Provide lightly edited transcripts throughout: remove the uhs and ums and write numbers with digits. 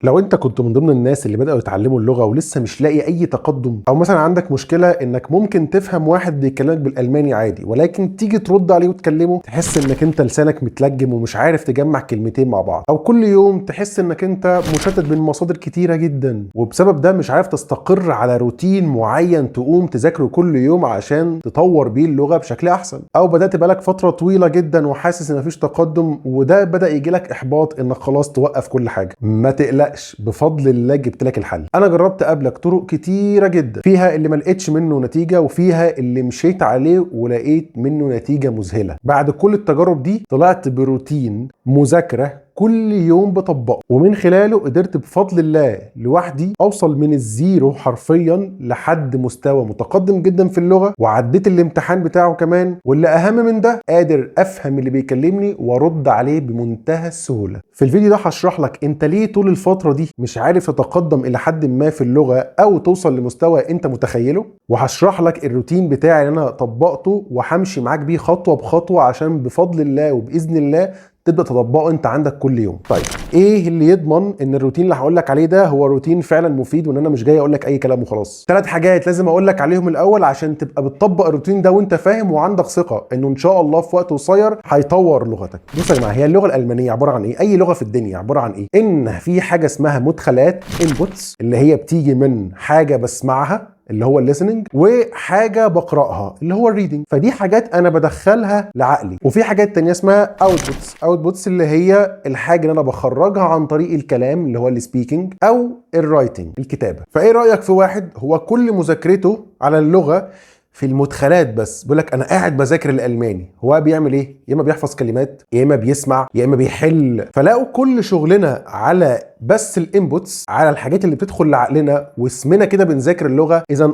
لو انت كنت من ضمن الناس اللي بدأوا يتعلموا اللغة ولسه مش لاقي اي تقدم، او مثلا عندك مشكلة انك ممكن تفهم واحد بيكلمك بالالماني عادي، ولكن تيجي ترد عليه وتكلمه تحس انك انت لسانك متلجم ومش عارف تجمع كلمتين مع بعض، او كل يوم تحس انك انت مشتت بين مصادر كتيرة جدا، وبسبب ده مش عارف تستقر على روتين معين تقوم تذاكره كل يوم عشان تطور بيه اللغة بشكل احسن، او بدأت بقالك فترة طويلة جدا وحاسس ان مفيش تقدم، وده بدأ يجيلك احباط انك خلاص توقف كل حاجة. ما تقلقش، بفضل الله جبت لك الحل. انا جربت قبلك طرق كتيرة جدا، فيها اللي ما لقيتش منه نتيجة، وفيها اللي مشيت عليه ولقيت منه نتيجة مذهلة. بعد كل التجارب دي طلعت بروتين مذاكرة كل يوم بطبقه، ومن خلاله قدرت بفضل الله لوحدي اوصل من ال zero حرفيا لحد مستوى متقدم جدا في اللغة، وعديت الامتحان بتاعه كمان، واللي اهم من ده قادر افهم اللي بيكلمني وارد عليه بمنتهى السهولة. في الفيديو ده هشرح لك انت ليه طول الفترة دي مش عارف تتقدم الى حد ما في اللغة او توصل لمستوى انت متخيله، وهشرح لك الروتين بتاعي اللي انا طبقته وهمشي معاك بيه خطوة بخطوة عشان بفضل الله وباذن الله تبدا تطبقه انت عندك كل يوم. طيب ايه اللي يضمن ان الروتين اللي هقول لك عليه ده هو روتين فعلا مفيد، وان انا مش جاي اقول لك اي كلام وخلاص؟ 3 حاجات لازم اقول لك عليهم الاول عشان تبقى بتطبق الروتين ده وانت فاهم وعندك ثقة انه ان شاء الله في وقت قصير هيطور لغتك. بصوا يا جماعة، هي اللغة الالمانية عبارة عن ايه؟ اي لغة في الدنيا عبارة عن ايه؟ ان في حاجة اسمها مدخلات inputs، اللي هي بتيجي من حاجة بسمعها اللي هو ال listening، وحاجه بقراها اللي هو ال reading، فدي حاجات انا بدخلها لعقلي. وفي حاجات تانية اسمها outputs، outputs اللي هي الحاجة اللي انا بخرجها عن طريق الكلام اللي هو ال speaking او ال writing الكتابة. فايه رايك في واحد هو كل مذاكرته على اللغة في المدخلات بس، بيقول لك انا قاعد بذاكر الالماني، هو بيعمل ايه؟ يا اما بيحفظ كلمات، يا اما بيسمع، يا اما بيحل. فلقوا كل شغلنا على بس ال inputs، على الحاجات اللي بتدخل لعقلنا واسمنا كده بنذاكر اللغة. اذا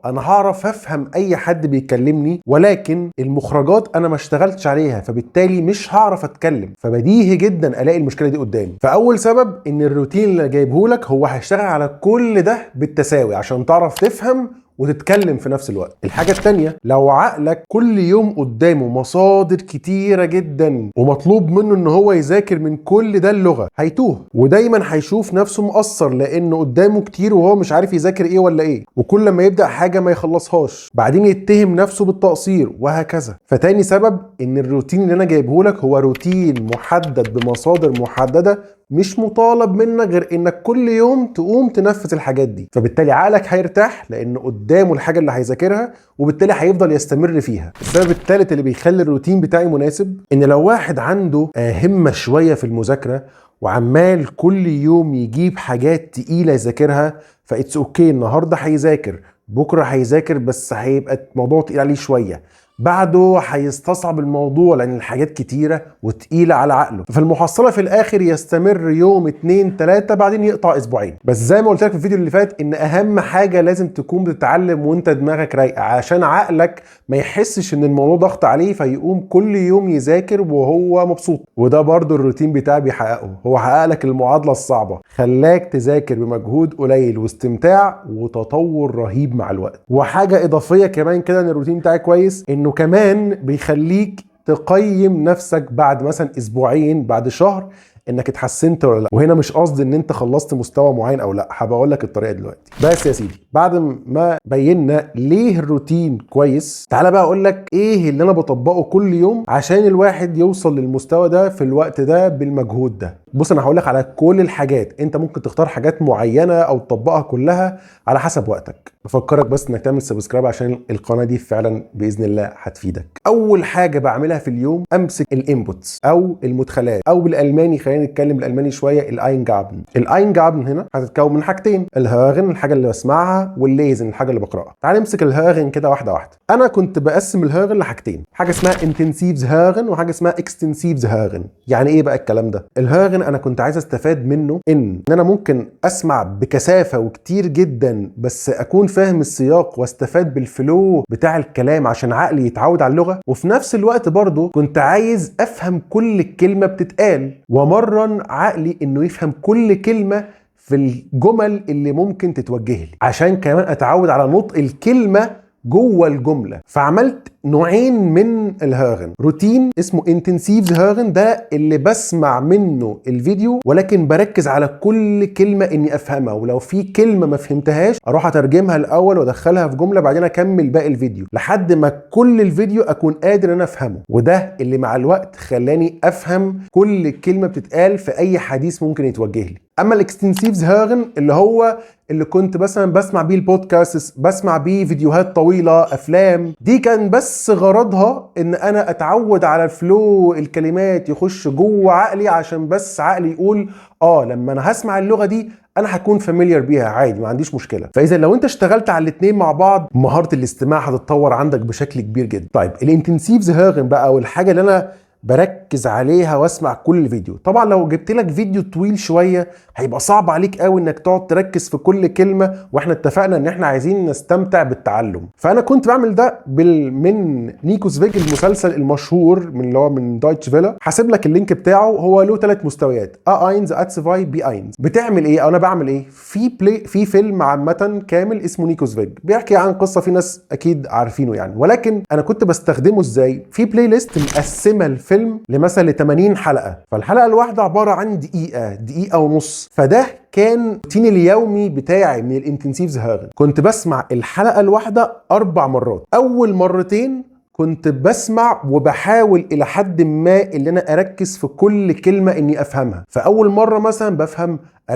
انا هعرف افهم اي حد بيكلمني، ولكن المخرجات انا ما اشتغلتش عليها، فبالتالي مش هعرف اتكلم. فبديهي جدا الاقي المشكلة دي قدامي. فاول سبب ان الروتين اللي جايبه لك هو هيشتغل على كل ده بالتساوي عشان تعرف تفهم وتتكلم في نفس الوقت. الحاجة التانية، لو عقلك كل يوم قدامه مصادر كتيرة جدا ومطلوب منه ان هو يذاكر من كل ده اللغة، هيتوه، ودايما هيشوف نفسه مقصر لانه قدامه كتير وهو مش عارف يذاكر ايه ولا ايه، وكل ما يبدأ حاجة ما يخلصهاش، بعدين يتهم نفسه بالتقصير وهكذا. فتاني سبب ان الروتين اللي انا جايبه لك هو روتين محدد بمصادر محددة، مش مطالب منك غير انك كل يوم تقوم تنفذ الحاجات دي، فبالتالي عقلك هيرتاح لان قدامه الحاجة اللي هيذاكرها، وبالتالي هيفضل يستمر فيها. السبب الثالث اللي بيخلي الروتين بتاعي مناسب، ان لو واحد عنده همه شوية في المذاكرة وعمال كل يوم يجيب حاجات تقيلة يذاكرها، ف it's okay، النهارده هيذاكر، بكره هيذاكر، بس هيبقى الموضوع تقيل عليه شوية، بعده هيستصعب الموضوع لان الحاجات كتيرة وتقيله على عقله، ففي المحصلة في الاخر يستمر يوم 2 3 بعدين يقطع اسبوعين. بس زي ما قلت لك في الفيديو اللي فات، ان اهم حاجة لازم تكون بتتعلم وانت دماغك رايقة عشان عقلك ما يحسش ان الموضوع ضغط عليه، فيقوم كل يوم يذاكر وهو مبسوط. وده برضو الروتين بتاعي بيحققه، هو حقق لك المعادلة الصعبة، خلاك تذاكر بمجهود قليل واستمتاع وتطور رهيب مع الوقت. وحاجه اضافية كمان كده ان الروتين بتاعي كويس، انه كمان بيخليك تقيم نفسك بعد مثلا اسبوعين، بعد شهر، انك اتحسنت ولا لا. وهنا مش قصدي ان انت خلصت مستوى معين او لا، هبقى اقول لك الطريقة دلوقتي. بس يا سيدي، بعد ما بينا ليه الروتين كويس، تعالى بقى اقول لك ايه اللي انا بطبقه كل يوم عشان الواحد يوصل للمستوى ده في الوقت ده بالمجهود ده. بص، انا هقول لك على كل الحاجات، انت ممكن تختار حاجات معينة او تطبقها كلها على حسب وقتك. بفكرك بس انك تعمل subscribe عشان القناة دي فعلا باذن الله هتفيدك. اول حاجة بعملها في اليوم، امسك ال inputs او المدخلات، او بالالماني خلينا نتكلم بالالماني شوية، ال Eingaben. ال Eingaben هنا هتتكون من حاجتين، ال Hören الحاجة اللي بسمعها، وال Lesen الحاجة اللي بقراها. تعال نمسك ال Hören كده واحدة واحدة. انا كنت بقسم ال Hören لحاجتين، حاجة اسمها intensives Hören وحاجه اسمها extensives Hören. يعني ايه بقى الكلام ده؟ ال Hören انا كنت عايز استفاد منه ان انا ممكن اسمع بكثافة وكتير جدا، بس اكون فاهم السياق واستفاد بال flow بتاع الكلام عشان عقلي يتعود على اللغة، وفي نفس الوقت برضو كنت عايز افهم كل كلمة بتتقال وامرن عقلي انه يفهم كل كلمة في الجمل اللي ممكن تتوجه لي، عشان كمان اتعود على نطق الكلمة جوه الجملة. فعملت نوعين من ال Hören. روتين اسمه intensives Hören، ده اللي بسمع منه الفيديو ولكن بركز على كل كلمة اني افهمها، ولو في كلمة ما فهمتهاش اروح اترجمها الاول وادخلها في جملة، بعدين اكمل باقي الفيديو لحد ما كل الفيديو اكون قادر ان انا افهمه. وده اللي مع الوقت خلاني افهم كل كلمة بتتقال في اي حديث ممكن يتوجه لي. اما ال extensives Hören اللي هو اللي كنت مثلا بسمع بيه البودكاست، بسمع بيه فيديوهات طويله، افلام، دي كان بس غرضها ان انا اتعود على ال flow، الكلمات يخش جوه عقلي، عشان بس عقلي يقول لما انا هسمع اللغة دي انا هكون familiar بيها عادي، ما عنديش مشكله. فاذا لو انت اشتغلت على الاثنين مع بعض، مهارة الاستماع هتتطور عندك بشكل كبير جدا. طيب ال intensives Hören بقى، والحاجة اللي انا بركز عليها واسمع كل فيديو. طبعا لو جبت لك فيديو طويل شوية هيبقى صعب عليك قوي انك تقعد تركز في كل كلمه، واحنا اتفقنا ان احنا عايزين نستمتع بالتعلم. فانا كنت بعمل ده من Nikos Weg، المسلسل المشهور من اللي هو من Deutsche Welle. هسيب لك ال link بتاعه. هو له 3 مستويات، A1 A2 B1. بتعمل ايه او انا بعمل ايه؟ في play في فيلم عامة كامل اسمه Nikos Weg، بيحكي عن قصة في ناس اكيد عارفينه يعني، ولكن انا كنت بستخدمه ازاي؟ في playlist مقسمة الفيلم لمثلا ل 80 حلقه، فالحلقة الواحدة عبارة عن دقيقه، دقيقة ونص. فده كان الروتين اليومي بتاعي من ال intensives Hören. كنت بسمع الحلقة الواحدة 4 مرات. اول مرتين كنت بسمع وبحاول الى حد ما اللي انا اركز في كل كلمة اني افهمها. فاول مرة مثلا بفهم 40%،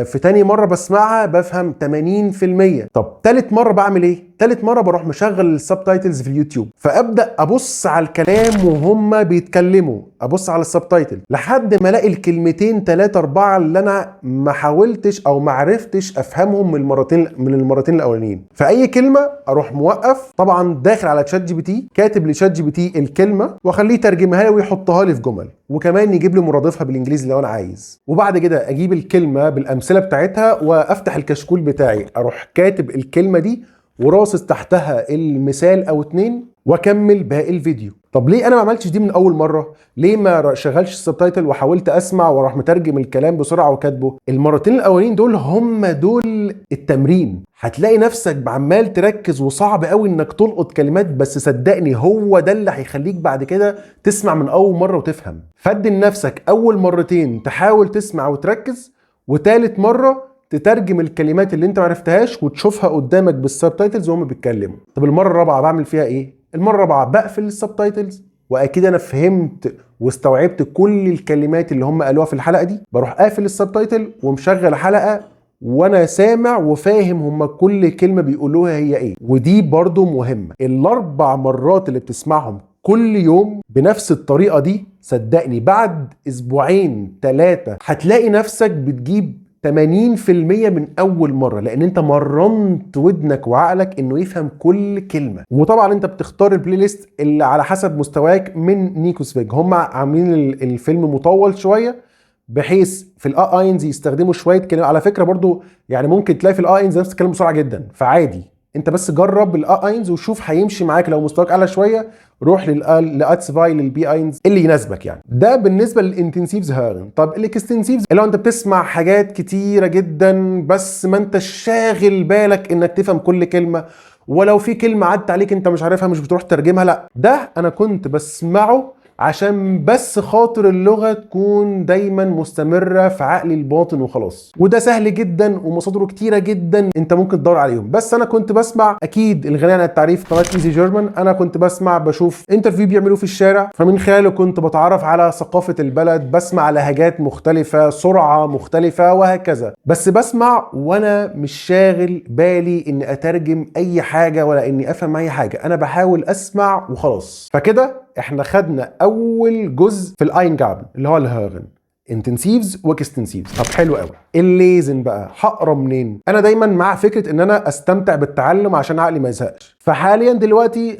في تاني مرة بسمعها بفهم 80%. طب تالت مرة بعمل ايه؟ تالت مرة بروح مشغل ال subtitles في اليوتيوب، فابدا ابص على الكلام وهم بيتكلموا، ابص على ال subtitle لحد ما الاقي الكلمتين 3 4 اللي انا ما حاولتش او ما عرفتش افهمهم من المرتين الاولانيين. فاي كلمة اروح موقف، طبعا داخل على ChatGPT، كاتب ل ChatGPT الكلمة واخليه يترجمها لي ويحطها لي في جمل، وكمان يجيب لي مرادفها بالانجليزي لو انا عايز. وبعد كده اجيب الكلمة بالامثلة بتاعتها وافتح الكشكول بتاعي، اروح كاتب الكلمة دي وراصص تحتها المثال او 2 واكمل باقي الفيديو. طب ليه انا ما عملتش دي من اول مره؟ ليه ما شغلش ال subtitle وحاولت اسمع واروح مترجم الكلام بسرعة وكاتبه؟ المرتين الاولين دول هم دول التمرين. هتلاقي نفسك عمال تركز وصعب قوي انك تلقط كلمات، بس صدقني هو ده اللي هيخليك بعد كده تسمع من اول مرة وتفهم. فدي لنفسك اول مرتين تحاول تسمع وتركز، وتالت مرة تترجم الكلمات اللي انت معرفتهاش وتشوفها قدامك بال subtitles وهم بيتكلموا. طب المرة الرابعة بعمل فيها ايه؟ المرة الرابعة بقفل ال subtitles، واكيد انا فهمت واستوعبت كل الكلمات اللي هم قالوها في الحلقة دي. بروح قافل ال subtitle ومشغل حلقة وانا سامع وفاهم هم كل كلمة بيقولوها هي ايه. ودي برضو مهمه. ال4 مرات اللي بتسمعهم كل يوم بنفس الطريقة دي، صدقني بعد اسبوعين 3 هتلاقي نفسك بتجيب 80% من اول مره، لان انت مرنت ودنك وعقلك انه يفهم كل كلمه. وطبعا انت بتختار ال playlist اللي على حسب مستواك من Nikos Weg. هم عاملين الفيلم مطول شوية بحيث في ال A eins يستخدموا شوية كلمات. على فكرة برضو يعني ممكن تلاقي في ال A eins ناس بتتكلم بسرعة جدا، فعادي انت بس جرب ال A eins وشوف هيمشي معاك. لو مستواك اعلى شوية روح لل A zwei لل B eins اللي يناسبك يعني. ده بالنسبة لل intensives Hören. طب ال extensives اللي هو انت بتسمع حاجات كتيرة جدا بس ما انت شاغل بالك انك تفهم كل كلمه، ولو في كلمة عدت عليك انت مش عارفها مش بتروح ترجمها، لا ده انا كنت بسمعه عشان بس خاطر اللغة تكون دايما مستمرة في عقلي الباطن وخلاص. وده سهل جدا ومصادره كتيرة جدا، انت ممكن تدور عليهم. بس انا كنت بسمع، اكيد الغني عن التعريف، قناة Easy German. انا كنت بسمع، بشوف interview بيعملوه في الشارع، فمن خلاله كنت بتعرف على ثقافة البلد، بسمع لهجات مختلفة، سرعة مختلفة وهكذا. بس بسمع وانا مش شاغل بالي اني اترجم اي حاجة ولا اني افهم اي حاجة، انا بحاول اسمع وخلاص. فكده احنا خدنا اول جزء في ال Eingaben اللي هو ال Hören، intensives و extensives. طب حلو قوي. ال Lesen بقى هقرا منين؟ انا دايما مع فكرة ان انا استمتع بالتعلم عشان عقلي ما يزهقش. فحاليا دلوقتي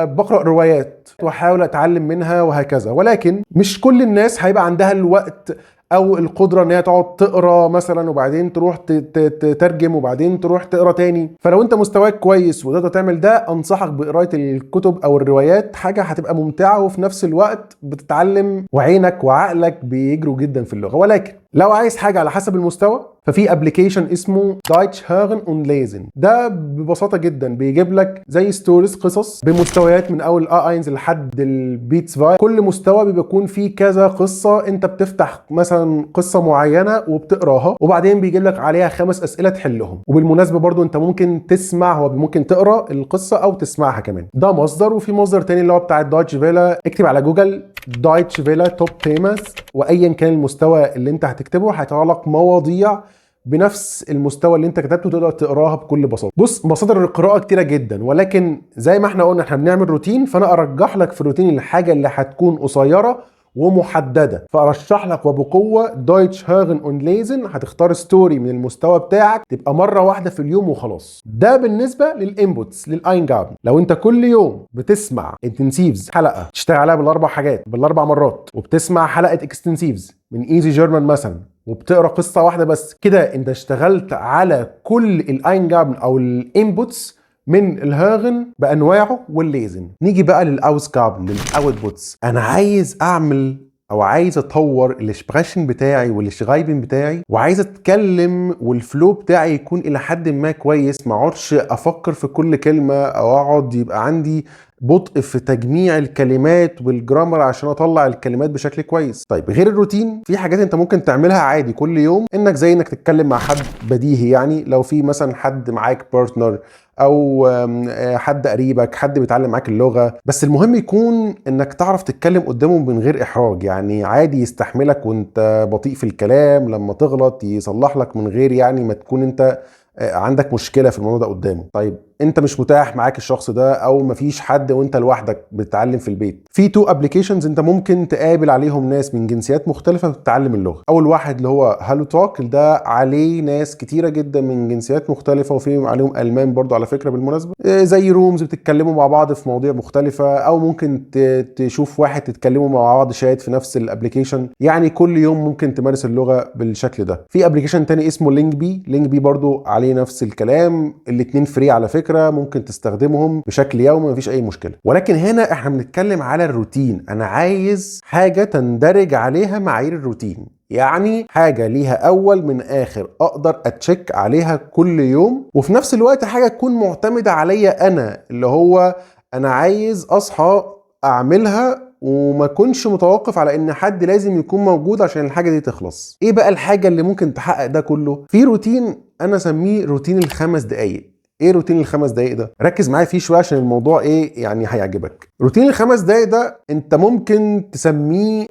بقرا روايات واحاول اتعلم منها وهكذا، ولكن مش كل الناس هيبقى عندها الوقت او القدرة ان هي تقعد تقرا مثلا وبعدين تروح تترجم وبعدين تروح تقرا تاني. فلو انت مستواك كويس وتقدر تعمل ده، انصحك بقرايه الكتب او الروايات، حاجة هتبقى ممتعة وفي نفس الوقت بتتعلم وعينك وعقلك بيجروا جدا في اللغه. ولكن لو عايز حاجة على حسب المستوى، ففي application اسمه Deutsch hören und lesen. ده ببساطة جدا بيجيب لك زي stories، قصص بمستويات من اول A1 لحد ال B2. كل مستوى بيكون فيه كذا قصه، انت بتفتح مثلا قصة معينة وبتقراها، وبعدين بيجيب لك عليها 5 اسئلة تحلهم. وبالمناسبة برضو انت ممكن تسمع، هو ممكن تقرا القصة او تسمعها كمان. ده مصدر. وفي مصدر تاني اللي هو بتاع ال Deutsche Welle. اكتب على جوجل Deutsche Welle top themes، وايا كان المستوى اللي انت هتكتبه هيطلع لك مواضيع بنفس المستوى اللي انت كتبته، تقدر تقراها بكل بساطة. بص، مصادر القراءة كتيرة جدا، ولكن زي ما احنا قلنا احنا بنعمل روتين، فانا ارجح لك في الروتين الحاجة اللي هتكون قصيرة ومحدده. فارشح لك وبقوة Deutsch hören und lesen. هتختار story من المستوى بتاعك، تبقى مرة واحدة في اليوم وخلاص. ده بالنسبة لل inputs لل Eingaben. لو انت كل يوم بتسمع Intensivs حلقة تشتغل عليها بالاربع حاجات، بالاربع مرات، وبتسمع حلقة Extensivs من Easy German مثلا، وبتقرا قصة واحدة بس، كده انت اشتغلت على كل ال Eingaben او ال inputs من ال hören بانواعه وال lesen. نيجي بقى لل Ausgaben، لل outputs. انا عايز اعمل او عايز اطور ال sprechen بتاعي وال schreiben بتاعي، وعايز اتكلم وال flow بتاعي يكون الى حد ما كويس، ما اقعدش افكر في كل كلمة او اقعد يبقى عندي بطء في تجميع الكلمات وال grammar عشان اطلع الكلمات بشكل كويس. طيب، غير الروتين في حاجات انت ممكن تعملها عادي كل يوم، انك زي انك تتكلم مع حد، بديهي يعني، لو في مثلا حد معاك partner او حد قريبك، حد بيتعلم معاك اللغه، بس المهم يكون انك تعرف تتكلم قدامه من غير احراج، يعني عادي يستحملك وانت بطيء في الكلام، لما تغلط يصلح لك من غير يعني ما تكون انت عندك مشكلة في الموضوع ده قدامه. طيب، انت مش متاح معاك الشخص ده او مفيش حد وانت لوحدك بتتعلم في البيت، في two applications انت ممكن تقابل عليهم ناس من جنسيات مختلفة بتتعلم اللغه. اول واحد اللي هو HelloTalk، ده عليه ناس كتيرة جدا من جنسيات مختلفه، وفي عليهم المان برضو على فكرة بالمناسبه. زي rooms بتتكلموا مع بعض في مواضيع مختلفه، او ممكن تشوف واحد تتكلموا مع بعض شات في نفس ال application، يعني كل يوم ممكن تمارس اللغة بالشكل ده. في application تاني اسمه Lingbe. Lingbe برضو عليه نفس الكلام. الاتنين free على فكره، ممكن تستخدمهم بشكل يومي، مفيش اي مشكله. ولكن هنا احنا بنتكلم على الروتين. انا عايز حاجة تندرج عليها معايير الروتين، يعني حاجة ليها اول من اخر اقدر ا check عليها كل يوم، وفي نفس الوقت حاجة تكون معتمدة عليا انا، اللي هو انا عايز اصحى اعملها وما اكونش متوقف على ان حد لازم يكون موجود عشان الحاجة دي تخلص. ايه بقى الحاجة اللي ممكن تحقق ده كله؟ في روتين انا اسميه روتين ال5 دقايق. ايه روتين ال5 دقايق ده؟ ركز معايا فيه شوية عشان الموضوع ايه يعني هيعجبك. روتين ال5 دقايق ده انت ممكن تسميه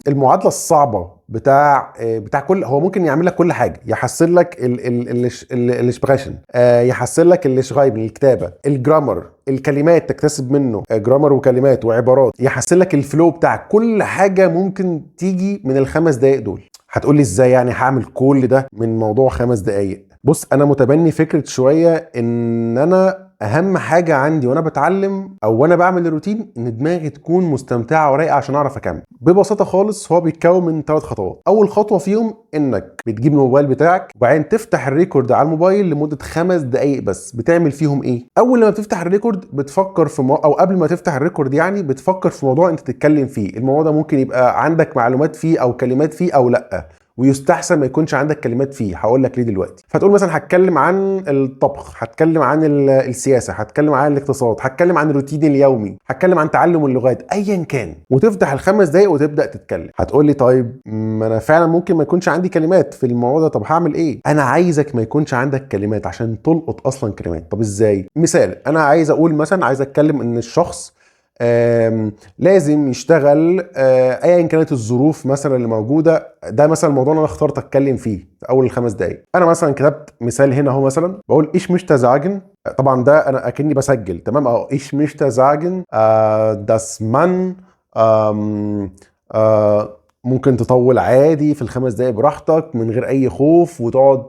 المعادلة الصعبة بتاع كل، هو ممكن يعمل لك كل حاجه، يحسن لك ال sprechen، يحسن لك ال schreiben الكتابه، ال grammar، الكلمات تكتسب منه grammar وكلمات وعبارات، يحسن لك ال flow بتاعك. كل حاجة ممكن تيجي من ال5 دقايق دول. هتقول لي ازاي يعني هعمل كل ده من موضوع 5 دقايق؟ بص، انا متبني فكرة شوية ان انا اهم حاجة عندي وانا بتعلم او وانا بعمل الروتين ان دماغي تكون مستمتعه ورايقه عشان اعرف اكمل. ببساطة خالص، هو بيتكون من 3 خطوات. اول خطوة فيهم انك بتجيب الموبايل بتاعك، وبعدين تفتح ال record على الموبايل لمدة 5 دقائق بس. بتعمل فيهم ايه؟ اول لما بتفتح ال record بتفكر في او قبل ما تفتح ال record يعني بتفكر في موضوع انت تتكلم فيه. الموضوع ده ممكن يبقى عندك معلومات فيه او كلمات فيه او لا، ويستحسن ما يكونش عندك كلمات فيه، هقول لك ليه دلوقتي. فتقول مثلا هتكلم عن الطبخ، هتكلم عن السياسه، هتكلم عن الاقتصاد، هتكلم عن الروتين اليومي، هتكلم عن تعلم اللغات، ايا كان، وتفتح ال5 دقايق وتبدا تتكلم. هتقول لي طيب ما انا فعلا ممكن ما يكونش عندي كلمات في الموضوع ده، طب هعمل ايه؟ انا عايزك ما يكونش عندك كلمات عشان تلقط اصلا كلمات. طب ازاي؟ مثال، انا عايز اقول مثلا، عايز اتكلم ان الشخص لازم يشتغل ايا كانت الظروف مثلا اللي موجوده. ده مثلا الموضوع اللي انا اخترت اتكلم فيه في اول ال5 دقائق. انا مثلا كتبت مثال هنا اهو، مثلا بقول ich möchte sagen، طبعا ده انا اكني بسجل، تمام؟ اهو ich möchte sagen dass man ممكن تطول عادي في ال5 دقايق براحتك من غير اي خوف، وتقعد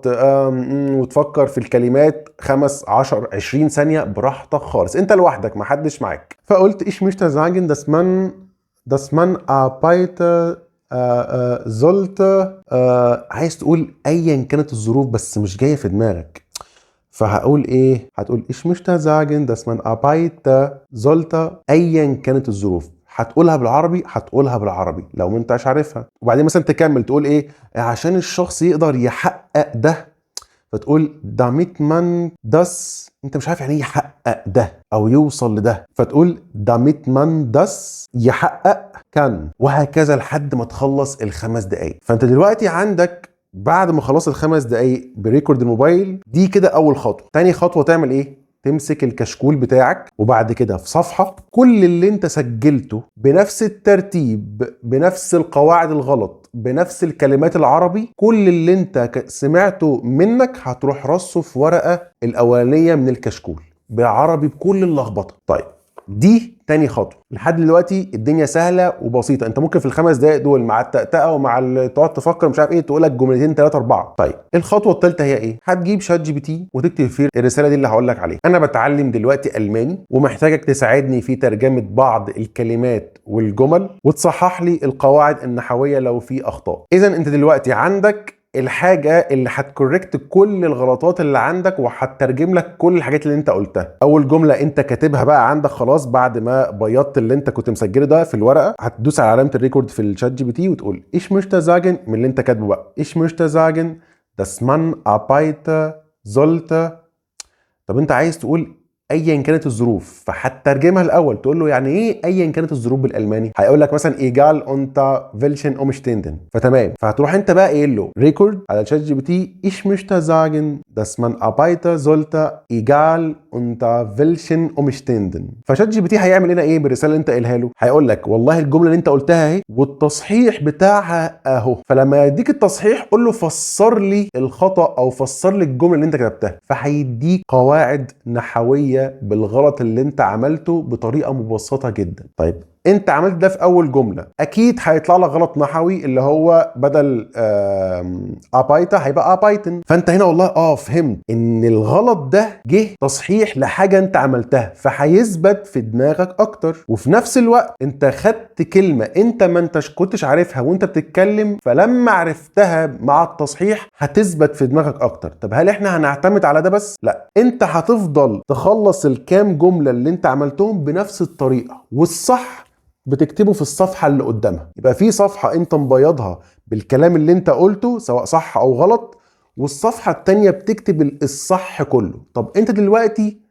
وتفكر في الكلمات 5 10 20 ثانية براحتك خالص، انت لوحدك محدش معاك. فقلت ich möchte sagen dass man arbeiten sollte. عايز تقول ايا كانت الظروف بس مش جاية في دماغك، فهقول ايه؟ هتقول ich möchte sagen dass man arbeiten sollte ايا كانت الظروف. هتقولها بالعربي، هتقولها بالعربي لو ما انتش عارفها. وبعدين مثلا تكمل تقول ايه؟ عشان الشخص يقدر يحقق ده، فتقول damit man das. انت مش عارف يعني ايه يحقق ده او يوصل لده، فتقول damit man das يحقق kann، وهكذا لحد ما تخلص ال5 دقايق. فانت دلوقتي عندك بعد ما خلصت ال5 دقايق ب record الموبايل، دي كده اول خطوه. تاني خطوة تعمل ايه؟ تمسك الكشكول بتاعك، وبعد كده في صفحة كل اللي انت سجلته بنفس الترتيب، بنفس القواعد الغلط، بنفس الكلمات العربي، كل اللي انت سمعته منك هتروح رصه في ورقة الأولانية من الكشكول بالعربي بكل اللخبطة. طيب، دي تاني خطوة. لحد دلوقتي الدنيا سهلة وبسيطه. انت ممكن في ال5 دقائق دول مع التأتأة ومع تقعد تفكر مش عارف ايه، تقول لك جملتين، ثلاثه، اربعه. طيب، الخطوة الثالثة هي ايه؟ هتجيب ChatGPT وتكتب فيه الرسالة دي اللي هقول لك عليها: انا بتعلم دلوقتي الماني ومحتاجك تساعدني في ترجمه بعض الكلمات والجمل وتصحح لي القواعد النحوية لو في اخطاء. اذا انت دلوقتي عندك الحاجة اللي هت correct كل الغلطات اللي عندك وهتترجم لك كل الحاجات اللي انت قلتها. اول جملة انت كاتبها بقى عندك خلاص، بعد ما بيضت اللي انت كنت مسجله ده في الورقه، هتدوس على علامة ال record في ال ChatGPT وتقول ich möchte sagen، من اللي انت كاتبه بقى، ich möchte sagen dass man arbeiten sollte. طب انت عايز تقول ايا كانت الظروف، فهتترجمها الاول، تقول له يعني ايه ايا كانت الظروف بالالماني؟ هيقول لك مثلا egal unter welchen Umständen. فتمام، فهتروح انت بقى قايل له record على ChatGPT: ich möchte sagen dass man arbeiten sollte egal unter welchen Umständen. ف ChatGPT هيعمل هنا ايه بالرسالة اللي انت قايلها له؟ هيقول لك والله الجملة اللي انت قلتها اهي والتصحيح بتاعها اهو. فلما يديك التصحيح قول له فسر لي الخطا او فسر لي الجملة اللي انت كتبتها، فهيديك قواعد نحوية بالغلط اللي انت عملته بطريقة مبسطة جدا. طيب، انت عملت ده في اول جمله، اكيد هيطلع لك غلط نحوي اللي هو بدل arbeite هيبقى arbeiten. فانت هنا والله فهمت ان الغلط ده جه تصحيح لحاجة انت عملتها، فهيثبت في دماغك اكتر. وفي نفس الوقت انت خدت كلمة انت ما انتش كنتش عارفها وانت بتتكلم، فلما عرفتها مع التصحيح هتثبت في دماغك اكتر. طب هل احنا هنعتمد على ده بس؟ لا، انت هتفضل تخلص الكام جملة اللي انت عملتهم بنفس الطريقه، والصح بتكتبه في الصفحة اللي قدامها. يبقى في صفحة انت مبيضها بالكلام اللي انت قلته سواء صح او غلط، والصفحة التانية بتكتب الصح كله. طب انت دلوقتي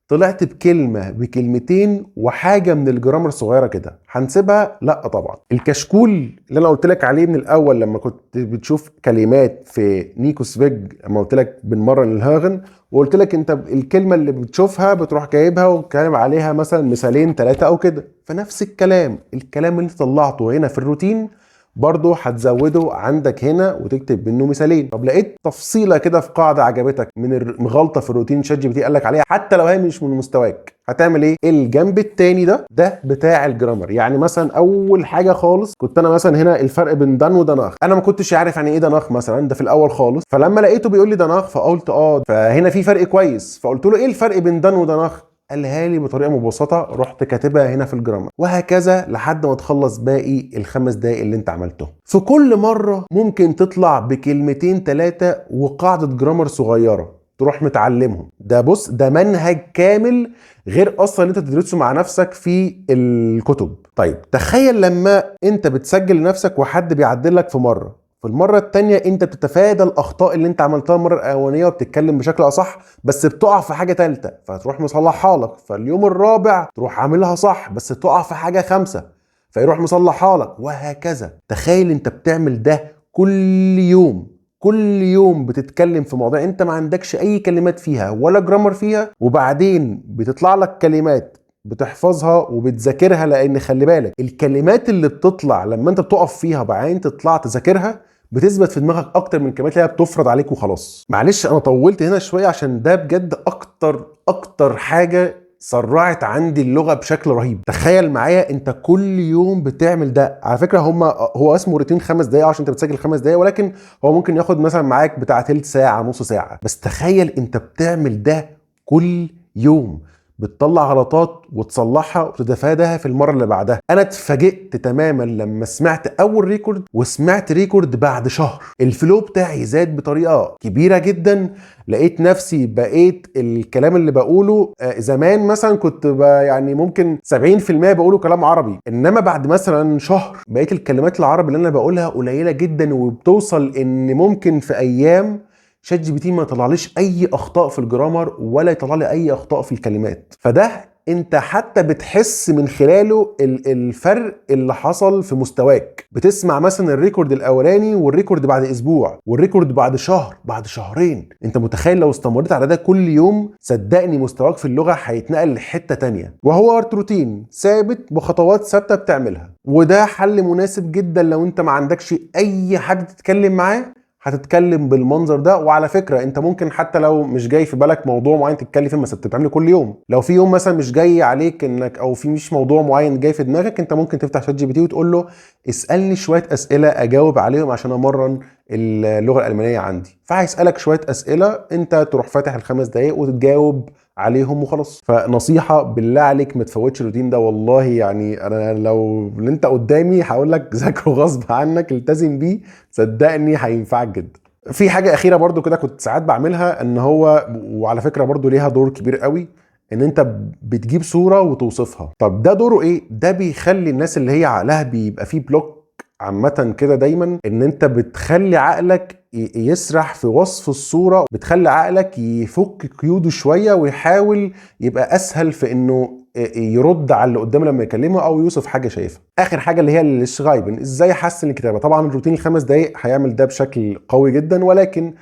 طلعت بكلمة بكلمتين وحاجة من ال grammar صغيرة كده، هنسيبها؟ لا طبعا. الكشكول اللي انا قلت لك عليه من الاول لما كنت بتشوف كلمات في Nikos Weg، لما قلت لك بنمرن ال Hören وقلت لك انت الكلمة اللي بتشوفها بتروح جايبها وتكلم عليها مثلا مثالين ثلاثة او كده، فنفس الكلام، الكلام اللي انت طلعته هنا في الروتين برضه هتزوده عندك هنا وتكتب منه مثالين. طب لقيت تفصيله كده في قاعدة عجبتك من غلطه في الروتين ChatGPT قال لك عليها، حتى لو هي مش من مستواك، هتعمل ايه؟ الجنب التاني ده، ده بتاع ال grammar. يعني مثلا اول حاجة خالص كنت انا مثلا هنا الفرق بين dann و danach، انا ما كنتش عارف يعني ايه danach مثلا، ده في الاول خالص. فلما لقيته بيقول لي danach فقلت فهنا في فرق كويس، فقلت له ايه الفرق بين dann و danach؟ قالها لي بطريقة مبسطه، رحت كاتبها هنا في ال grammar، وهكذا لحد ما تخلص باقي ال5 دقايق اللي انت عملتهم. في كل مرة ممكن تطلع بكلمتين ثلاثة وقاعدة grammar صغيرة تروح متعلمهم. ده بص، ده منهج كامل غير اصلا اللي انت تدرسه مع نفسك في الكتب. طيب، تخيل لما انت بتسجل لنفسك وحد بيعدل لك في مره، في المرة التانية انت بتتفادى الاخطاء اللي انت عملتها المرة الاولانية وبتتكلم بشكل اصح، بس بتقع في حاجة تالتة فتروح مصلحها لك. فاليوم الرابع تروح عاملها صح بس تقع في حاجة خامسة فيروح مصلحها لك، وهكذا. تخيل انت بتعمل ده كل يوم، كل يوم بتتكلم في مواضيع انت ما عندكش اي كلمات فيها ولا grammar فيها، وبعدين بتطلع لك كلمات بتحفظها وبتذاكرها. لان خلي بالك، الكلمات اللي بتطلع لما انت بتقف فيها وبعدين تطلع تذاكرها بتثبت في دماغك اكتر من الكلمات اللي هي بتفرض عليك وخلاص. معلش انا طولت هنا شوية عشان ده بجد اكتر اكتر حاجة سرعت عندي اللغة بشكل رهيب. تخيل معايا انت كل يوم بتعمل ده. على فكرة هما هو اسمه روتين 5 دقايق عشان انت بتسجل 5 دقايق، ولكن هو ممكن ياخد مثلا معاك بتاع تلت ساعه، نص ساعه، بس تخيل انت بتعمل ده كل يوم. بتطلع غلطات وتصلحها وتتفاداها في المرة اللي بعدها. انا اتفاجئت تماما لما سمعت اول record وسمعت record بعد شهر، ال flow بتاعي زاد بطريقة كبيرة جدا. لقيت نفسي بقيت الكلام اللي بقوله زمان مثلا كنت يعني ممكن 70% بقوله كلام عربي، انما بعد مثلا شهر بقيت الكلمات العربي اللي انا بقولها قليله جدا، وبتوصل ان ممكن في ايام ChatGPT ما يطلعليش اي اخطاء في ال grammar ولا يطلع لي اي اخطاء في الكلمات. فده انت حتى بتحس من خلاله الفرق اللي حصل في مستواك. بتسمع مثلا ال record الاولاني وال record بعد اسبوع وال record بعد شهر بعد شهرين. انت متخيل لو استمريت على ده كل يوم، صدقني مستواك في اللغة هيتنقل لحتة تانية. وهو روتين ثابت بخطوات ثابتة بتعملها، وده حل مناسب جدا لو انت ما عندكش اي حد تتكلم معاه، هتتكلم بالمنظر ده. وعلى فكرة انت ممكن حتى لو مش جاي في بالك موضوع معين تتكلم فيه، بس بتعمله كل يوم. لو في يوم مثلا مش جاي عليك انك او في مش موضوع معين جاي في دماغك، انت ممكن تفتح ChatGPT وتقول له اسالني شوية اسئلة اجاوب عليهم عشان امرن اللغة الالمانية عندي. فهيسالك شوية اسئلة، انت تروح فاتح ال5 دقايق وتجاوب عليهم وخلاص. فنصيحه بالله عليك ما تفوتش الروتين ده، والله يعني انا لو اللي انت قدامي هقول لك ذاكره غصب عنك، التزم بيه، صدقني هينفعك جدا. في حاجة اخيرة برضو كده كنت ساعات بعملها، ان هو وعلى فكرة برضو ليها دور كبير قوي، ان انت بتجيب صوره وتوصفها. طب ده دوره ايه؟ ده بيخلي الناس اللي هي عقلها بيبقى فيه block عامة كده دايما، ان انت بتخلي عقلك يسرح في وصف الصورة، بتخلي عقلك يفك قيوده شوية ويحاول يبقى اسهل في انه يرد على اللي قدامه لما يكلمه او يوصف حاجة شايفها. اخر حاجة اللي هي ال Schreiben، ازاي احسن الكتابة. طبعا الروتين ال5 دقايق هيعمل ده بشكل قوي جدا، ولكن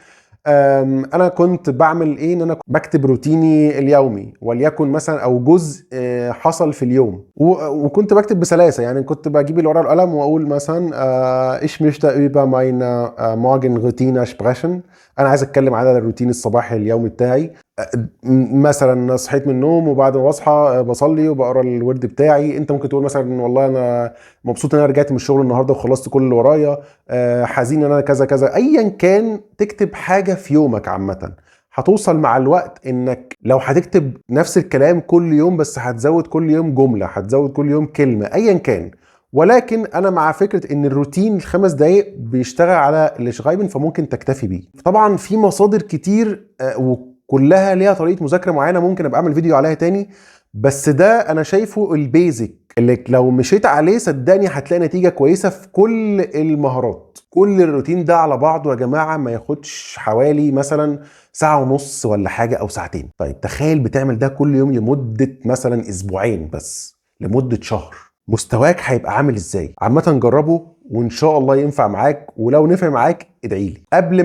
انا كنت بعمل ايه؟ ان انا بكتب روتيني اليومي وليكن مثلا او جزء حصل في اليوم، وكنت بكتب بسلاسه، يعني كنت بجيب الورقة والقلم واقول مثلا ich möchte über meine Morgenroutine sprechen. انا عايز اتكلم على الروتين الصباحي اليومي بتاعي. مثلا صحيت من النوم وبعد ما بصحى بصلي وبقرا الورد بتاعي. انت ممكن تقول مثلا والله انا مبسوط ان انا رجعت من الشغل النهارده وخلصت كل اللي ورايا، حزين ان انا كذا كذا، ايا كان. تكتب حاجة في يومك عامه، هتوصل مع الوقت انك لو هتكتب نفس الكلام كل يوم بس هتزود كل يوم جمله، هتزود كل يوم كلمه، ايا كان. ولكن انا مع فكرة ان الروتين ال5 دقايق بيشتغل على ال Schreiben، فممكن تكتفي بيه. طبعا في مصادر كتير وكلها ليها طريقه مذاكرة معينه، ممكن ابقى اعمل فيديو عليها تاني، بس ده انا شايفه ال basic اللي لو مشيت عليه صدقني هتلاقي نتيجة كويسة في كل المهارات. كل الروتين ده على بعضه يا جماعة ما ياخدش حوالي مثلا ساعة ونص ولا حاجة او ساعتين. طيب تخيل بتعمل ده كل يوم لمدة مثلا اسبوعين بس، لمدة شهر، مستواك هيبقى عامل ازاي؟ عامة جربه وان شاء الله ينفع معاك، ولو نفع معاك ادعي لي. قبل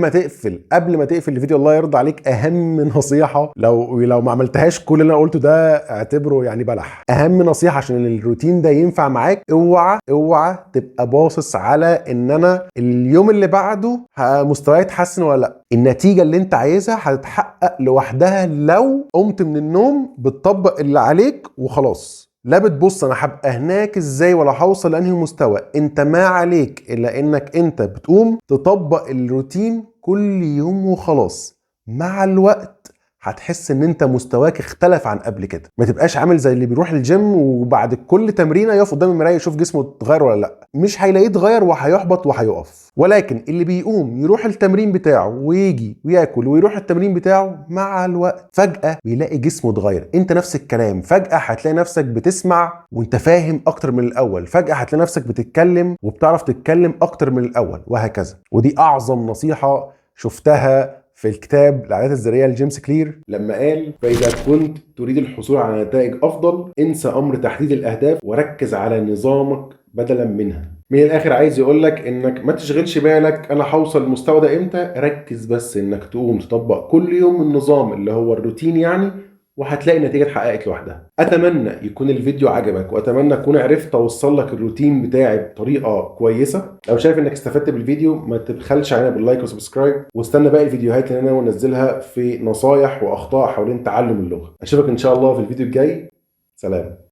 ما تقفل الفيديو الله يرضى عليك، اهم نصيحة لو ما عملتهاش كل اللي انا قلته ده اعتبره يعني بلح. اهم نصيحة عشان الروتين ده ينفع معاك، اوعى اوعى تبقى باصص على ان انا اليوم اللي بعده مستواي يتحسن ولا لا. النتيجة اللي انت عايزها هتتحقق لوحدها لو قمت من النوم بتطبق اللي عليك وخلاص. لا بتبص انا هبقى هناك ازاي ولا هوصل لانهي مستوى، انت ما عليك الا انك انت بتقوم تطبق الروتين كل يوم وخلاص. مع الوقت هتحس ان انت مستواك اختلف عن قبل كده. ما تبقاش عامل زي اللي بيروح الجيم وبعد كل تمرينه يقف قدام المراية يشوف جسمه اتغير ولا لا، مش هيلاقيه اتغير وهيحبط وهيقف. ولكن اللي بيقوم يروح التمرين بتاعه ويجي وياكل ويروح التمرين بتاعه، مع الوقت فجأة بيلاقي جسمه اتغير. انت نفس الكلام، فجأة هتلاقي نفسك بتسمع وانت فاهم اكتر من الاول، فجأة هتلاقي نفسك بتتكلم وبتعرف تتكلم اكتر من الاول، وهكذا. ودي اعظم نصيحة شفتها في الكتاب العادات الذرية لجيمس كلير لما قال: فإذا كنت تريد الحصول على نتائج أفضل، انسى أمر تحديد الأهداف وركز على نظامك بدلا منها. من الآخر عايز يقول لك إنك ما تشغلش بالك أنا هوصل المستوى ده إمتى، ركز بس إنك تقوم تطبق كل يوم النظام اللي هو الروتين يعني، وهتلاقي النتيجة اتحققت لوحدها. أتمنى يكون الفيديو عجبك، وأتمنى أكون عرفت أوصل لك الروتين بتاعي بطريقة كويسة. لو شايف إنك استفدت بالفيديو ما تبخلش علينا بال like و subscribe، واستنى باقي الفيديوهات اللي أنا ناوي أنزلها في نصايح وأخطاء حوالين تعلم اللغة. أشوفك إن شاء الله في الفيديو الجاي. سلام.